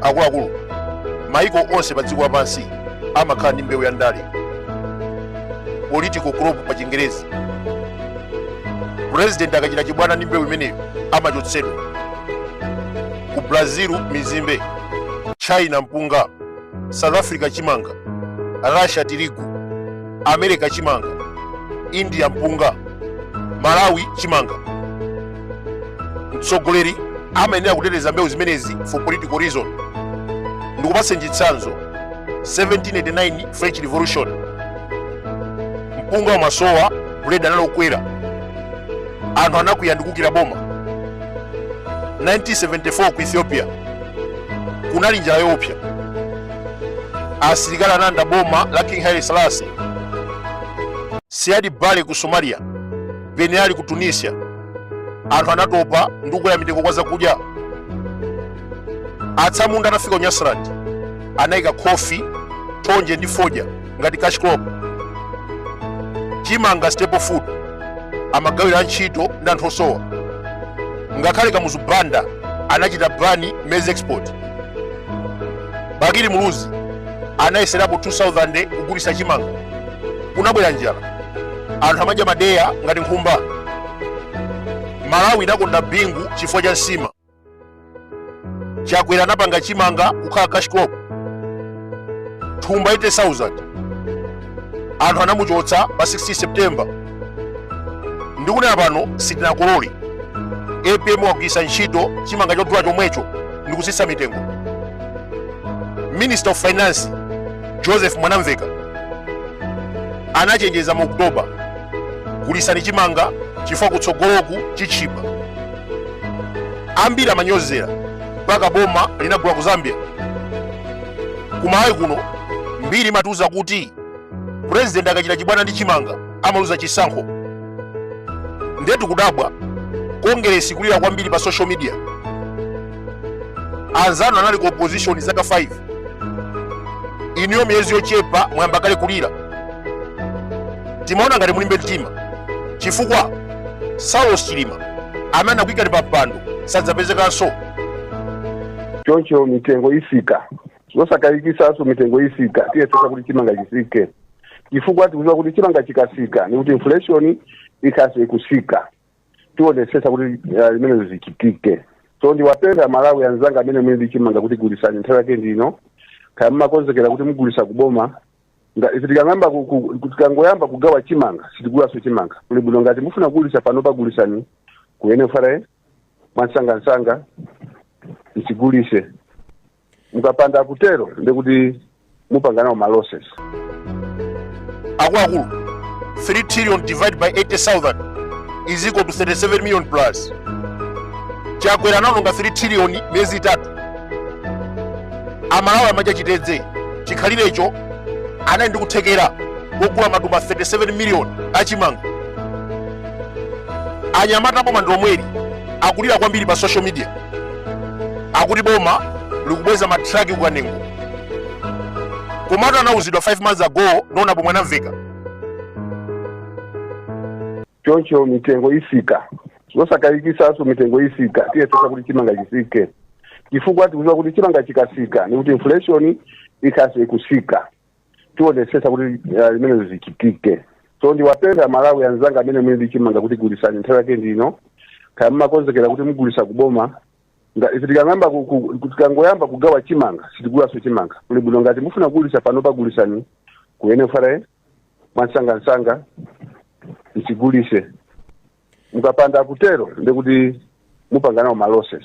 Akuluakulu, maiko onse pa dziko lapansi amakhala ndi mbewu ya ndale, political crop pa Chingerezi. President akachita chibwana ndi mbewu imeneyo amachotsedwa. Ku Brazil mizimbe, China mpunga, South Africa chimanga, Russia tirigu, America chimanga, India mpunga, Malawi chimanga. Mtsogoleri amayenera kuteteza mbewu zimenezi for political reason. Ndikupatseni chitsanzo: 1789 French Revolution, mpunga umasowa, buledi anali okwera, anthu anakwiya ndikuukira boma. 1974 ku Ethiopia kunali njala yoopsa, asilikali analanda boma la King Haile Selassie. Siad Barre ku Somalia, Ben Ali ku Tunisia, anthu anatopa ndi kukwera mitengo kwa zakudya. Atsamunda anafika ku Nyasaland, anayika khofi, thonje ndi fodya ngati cash crop. Chimanga, staple food, amagawira antchito ndi anthu osowa. Ngakhale Kamuzu Banda anachita ban maize export. Bakili Muluzi anayeserapo 2000 kugulitsa chimanga, kunabwera njala, anthu amadya madeya ngati nkhumba. Malawi inakonda Bingu chifukwa cha nsima. Chakwera anapanga chimanga kukhala cash crop, thumba 80,000, anthu anamuchotsa pa 16 September. Ndikunena pano sitinakolole. APM wagwiritsa ntchito chimanga chodula chomwecho ndikutsitsa mitengo. Minister of Finance Joseph Mwanamveka anachenjeza mu October, gulisani chimanga chifukwa kutsogoloku chitchipa. Ambiri amanyozera mpaka boma linagula ku Zambia. Kumalawi kuno mbiri imatiuza kuti president akachita chibwana ndi chimanga amaluza chisankho. Ndiye tikudabwa Kongeresi kulira kwambiri pa social media. Anzanu anali ku opposition zaka 5, inuyo miyezi yochepa mwayamba kale kulira. Timaona ngati mulimbe mtima chifukwa Saulos Chilima amene anakuyikani pa mpando sadzapezekanso. Choncho mitengo isika, zosakayikisanso mitengo isika. Tiyesesa kuti chimanga chisike chifukwa tikuziwa kuti chimanga chikasika ni kuti inflation ikhaso ikusika. Tionesesa kuti zimenezo zichitike. So ndiwapempha Malawi anzanga amene muli ndi chimanga kuti gulisani, nthawi yake ndino. Kaya mmakonzekera kuti mugulisa kuboma, ife tikangoyamba kugawa chimanga sitigulanso chimanga. Kuli bwino ngati mufuna kugulisa pano pagulisani ku NFRA mwansangansanga, mchigulise. Mukapanda kutero ndikuti mupanga nawo ma losses. Akuluakulu, 3 trillion divided by 80,000 is equal to 37 million plus. Chakwera anaononga 3 trillion miyezi 3. Amalawi amadya chitedze, chikhalirecho anali ndi kuthekera kogula matumba 37 million achimanga. Anyamata boma ndi lomweli akulira kwambiri pa social media, akuti boma likubweza matraki kukanengo, komatu anauzidwa 5 months ago. Nonapo Mwanamveka. Choncho mitengo isika, zosakayikisanso mitengo isika. Tiyesesa kuti chimanga chisike chifukwa tikuziwa kuti chimanga chikasika ni kuti inflation ikhaso ikusika. Tionesesa kuti zimenezo zichitike. So ndiwapempha Malawi anzanga amene muli ndi chimanga kuti gulisani, nthawi yake ndino. Kaya mmakonzekera kuti mugulisa kuboma, ife tikangoyamba kugawa chimanga sitigulanso chimanga. Kuli bwino ngati mufuna kugulisa pano pagulisani ku NFRA mwansangansanga, mchigulise. Mukapanda kutero ndikuti mupanga nawo ma losses.